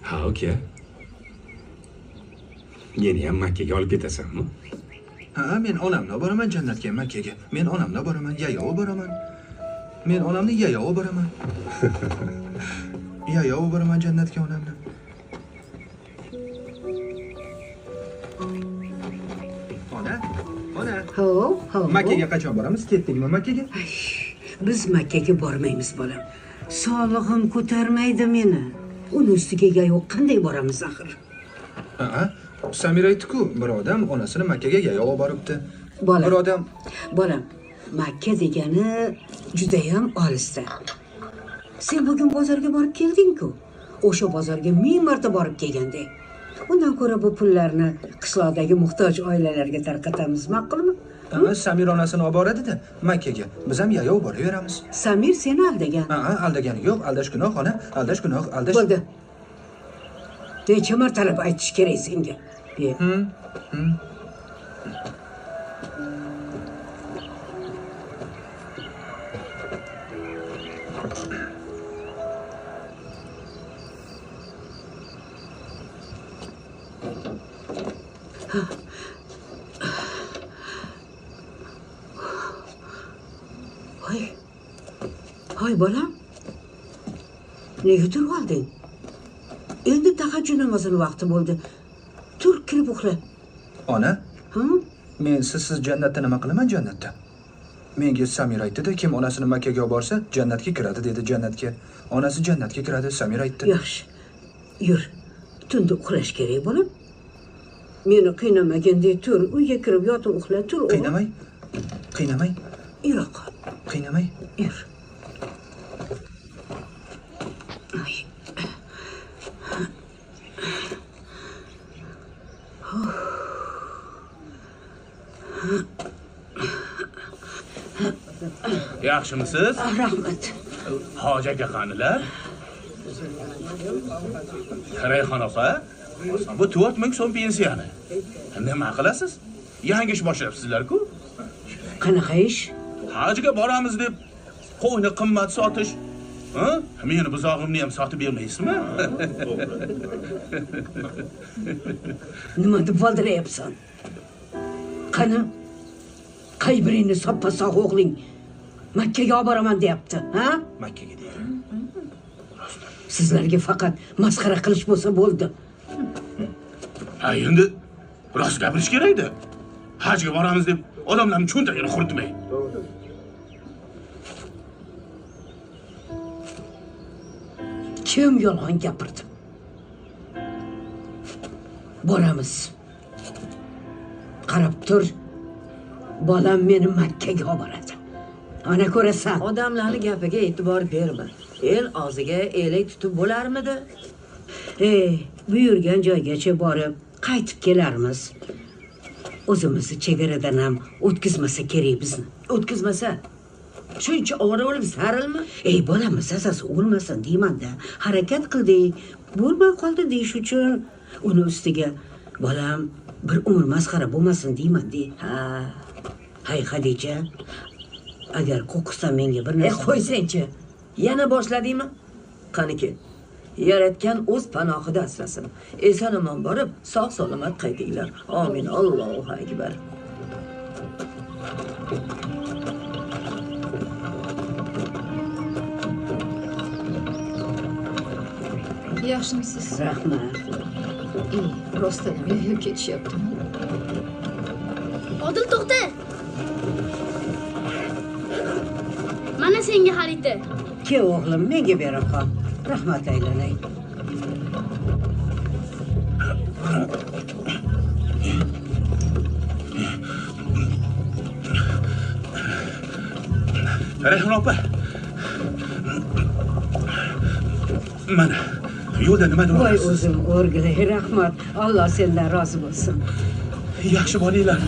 Ha, uka. Meni ham Makkaga olib ketasanmi? Ha, men onamni olib boraman jannatga, Makkaga. Men onamni olib boraman, yayov boraman. Men onamni yayov boraman. Yayov boraman jannatga onamni. Ona, ona. Ho, ho. Makkaga qachon boramiz? Ketdikmi Makkaga? Biz Makkaga bormaymiz, bolam. Sog'lig'im ko'tarmaydi meni. Uni ustiga yayov qanday boramiz axir? Ha, Samir aytdi-ku, bir odam onasini Makkaga yayov olib boribdi. Bolam. Bir odam. Bolam, Makka degani juda ham olisda. Sen bugun bozorga borib kelding-ku. O'sha bozorga 1000 marta borib kelgandek. Undan ko'ra bu pullarni qishloqdagi muhtoj oilalarga tarqatamiz, ma'qulmi? Samir onasini olib boradi-da Makkaga. Biz ham yayov boraveramiz. Samir seni aldagan. Ha, aldagani yo'q, aldash gunoh, ona, aldash gunoh, aldash. Bo'ldi. Necha martalab aytish kerak senga? Voy. Voy bolam. Nega turib olding? Endi tahajjud namozini vaqti bo'ldi. Tur, kirib uxla. Ona? Men sizsiz jannatda nima qilaman jannatda? Menga Samir aytdi-da, kim onasini Makkaga olib borsa, jannatga kiradi dedi, jannatga. Onasi jannatga kiradi, Samir aytdi. Yaxshi. Yur. Tunda uxlash kerak bolam. Meni qiynamagandek tur, uyga kirib yotib uxla, tur. Qiynamay. Qiynamay. Yo'q. Qiynamay. Yur. Ay. Yaxshimisiz? Rahmat. Hoji aka qanilar? Rayhon opa, bu 4000 so'm pensiyani. Nima qilasiz? Yangi ish boshlabsizlar-ku. Qanaqa ish? Hajga boramiz deb qo'yni qimmat sotish. Ha? Meni buzog'imni ham sotib bermaysizmi? Nima deb valdirayapsan? Qani? Qay biringni soppa-sog' o'g'ling Makkaga olib boraman deyapti, ha? Makkaga deydi. Sizlarga faqat masxara qilish bo'lsa bo'ldi. Ha, endi rost gapirish kerak-da. Hajga boramiz deb odamlarning cho'ntagini quritmay. Kim yolg'on gapirdi? Boramiz. Qarab tur. Bolam meni Makkaga olib boradi. Ana ko'rasan. Odamlarning gapiga e'tibor berma. El og'ziga elak tutib bo'larmidi? Ey, buyurgan joygacha borib qaytib kelarmiz. O'zimizni chegaradan ham o'tkazmasa kerak bizni. O'tkazmasa? Shuncha ovora bo'lib sarilmi? Ey, bolamiz asasi o'lmasin deyman-da. Harakat qildik, bo'lmay qoldi deyish uchun. Uni ustiga bolam bir umr masxara bo'lmasin deyman-de. Ha. Hay Xadija, agar qo'rqsam menga bir narsa qo'ysangchi. Yana boshladingmi? Qaniki? Yaratgan o'z panohida asrasin. Eson omon borib, sog' salomat qaytinglar. Amin. Allohu akbar. Yaxshimisiz? Rahmat. Rostdan ham yayib ketishyaptimi? Odil to'xta. Mana senga xarita. Ke o'g'lim, menga bera qol. Rahmat aylanay. Rayhon opa. Mana yo'lda nimadir Voy o'zim o'rgilay, rahmat. Alloh sendan rozi bo'lsin. Yaxshi boringlar.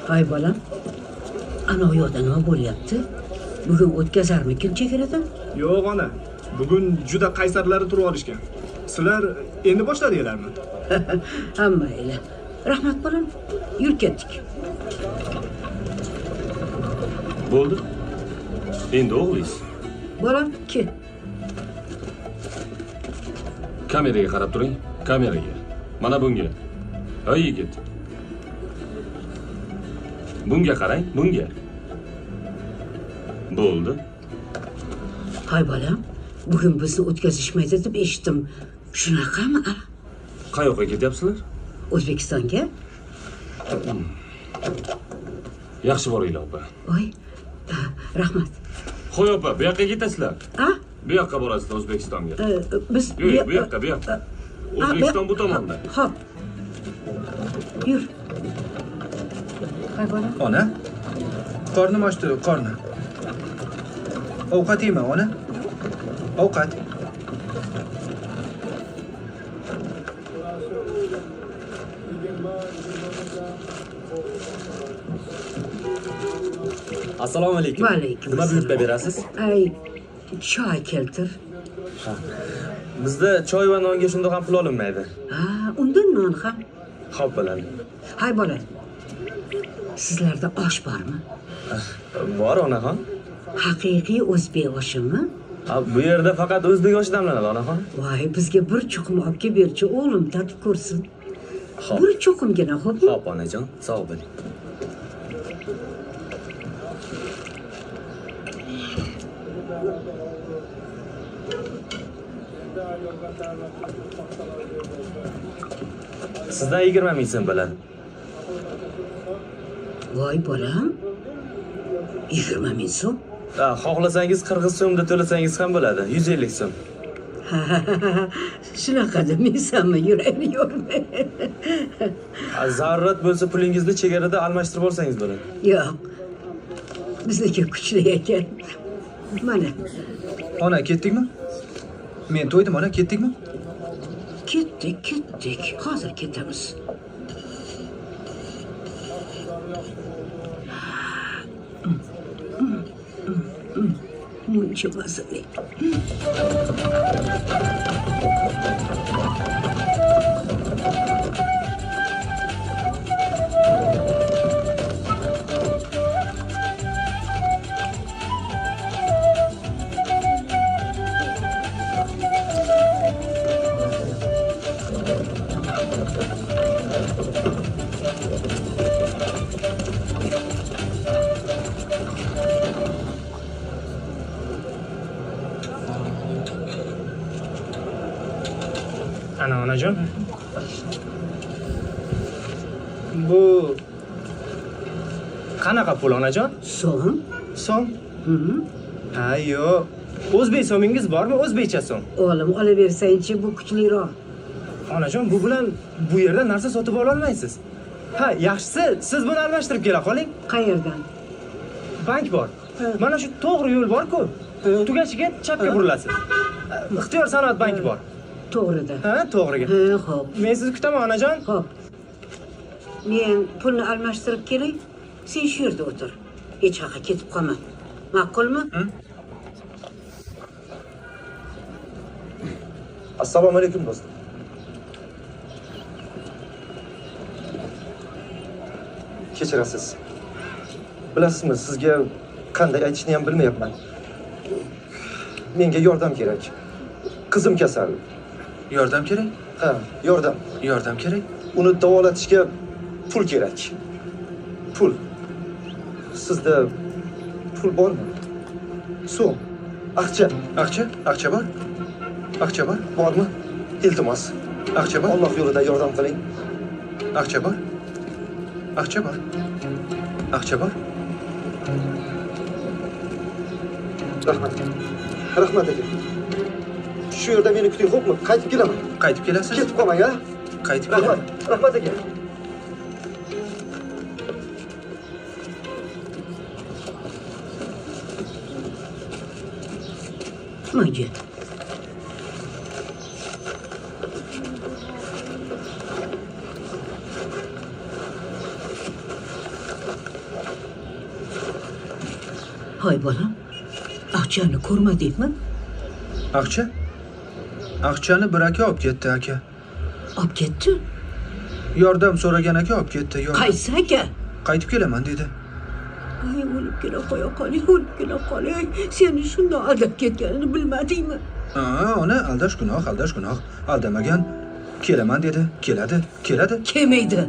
Hay bolam, ana u yoqda nima bo'lyapti? Bugun o'tkazarmikin chegaradan? Yo'q ona, bugun juda qaysarlari turib olishgan. Sizlar endi boshladinglarmi? Ha, mayli. Rahmat bolam, yur ketdik. Bo'ldi. Endi o'g'lingiz. Bolam, kel. Kameraga qarab turing, kameraga. Mana bunga. Ey yigit. Bunga qarang, bunga. Bo'ldi. Hay bolam, bugun bizni o'tkazishmaydi deb eshitdim. Shunaqami? Qayoqqa ketyapsizlar? O'zbekistonga. Yaxshi boringlar, opa. Voy, rahmat. Qo'y opa, bu yoqqa ketasizlar. Ha? Bu yoqqa borasizlar O'zbekistonga. Biz yo'q, bu yoqqa, bu yoqqa. O'zbekiston bu tomonda. Xo'p. Yur. Hay bolam. Ona, qornim ochdi, qornim. Ovqat yeyman, ona. Ovqat. Assalomu alaykum. Va alaykum. Nima buyurtma berasiz? Ay, choy keltir. Ha. Bizda choy va nonga shundoq ham pul olinmaydi. Ha, undan non ham. Xo'p bo'ladi. Hay bolam. Sizlarda osh bormi? Bor, onaxon. Haqiqiy o'zbek oshimi? Ha, bu yerda faqat o'zbek oshi damlanadi, onaxon. Voy, bizga bir chuqum olib kelib berchi, o'g'lim tatib ko'rsin. Xo'p. Bir chuqumgina, xo'pmi? Xo'p, onajon, sog' bo'ling. Sizdan 20 ming so'm bo'ladi. Voy bolam, 20 ming so'm? Ha, xohlasangiz qirg'iz so'mda to'lasangiz ham bo'ladi, 150 so'm. Shunaqa demaysanmi, yuragini yorma. Zarurat bo'lsa pulingizni chegarada almashtirib olsangiz bo'ladi. Yo'q. Bizniki kuchli ekan. Mana. Ona, ketdikmi? Men to'ydim, ona, ketdikmi? Ketdik, ketdik. Hozir ketamiz. Muncha mazali. Ana, onajon. Bu qanaqa pul, onajon? So'm. So'm? Ha, yo'q. O'zbek so'mingiz bormi, o'zbekcha so'm? O'g'lim, olaversangchi, bu kuchliroq. Onajon, bu bilan bu yerda narsa sotib ola olmaysiz. Ha, yaxshisi siz buni almashtirib kela qoling. Qayerdan? Bank bor. Mana shu to'g'ri yo'l bor-ku. Tugashiga chapga burilasiz. Ixtiyor sanoat banki bor. To'g'rida. Ha, to'g'riga. Ha, xo'p. Men sizni kutaman, onajon. Xo'p. Men pulni almashtirib kelay. Sen shu yerda o'tir. Hech qayerga ketib qolma. Ma'qulmi? Assalomu alaykum do'stim. Kechirasiz. Bilasizmi, sizga qanday aytishni ham bilmayapman. Menga yordam kerak. Qizim kasal. Yordam kerak? Ha, yordam. Yordam kerak? Uni davolatishga pul kerak. Pul. Sizda pul bormi? So'm. Aqcha. Aqcha? Aqcha bor? Aqcha bor? Bormi? Iltimos. Aqcha bor? Alloh yo'lida yordam qiling. Aqcha bor? Aqcha bor? Aqcha bor? Rahmat. Rahmat aka. Shu yerda meni kuting, xo'pmi? Qaytib kelaman. Qaytib kelasiz? Ketib qolmang, ha? Qaytib kelaman. Rahmat aka. Menga. Hoy bolam, aqchani ko'rmadingmi? Aqcha? Aqchani bir aka olib ketdi, aka. Olib ketdi? Yordam so'ragan aka olib ketdi. Qaysi aka? Qaytib kelaman dedi. Ay, o'libgina qo'ya qoling, o'libgina qoling. Seni shundoq aldab ketganini bilmadingmi? Ha, ona, aldash gunoh, aldash gunoh. Aldamagan. Kelaman dedi, keladi, keladi. Kelmaydi.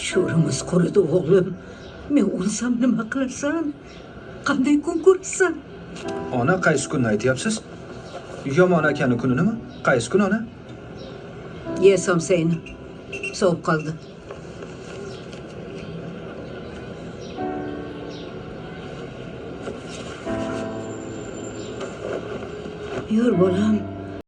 Sho'rimiz quridi o'g'lim. Men o'lsam nima qilasan? Qanday kun ko'rasan? Ona, qaysi kunni aytyapsiz? Yomon akani kuninimi? Qaysi kun, ona? Ye somsangni. Sovib qoldi. Yur bolam.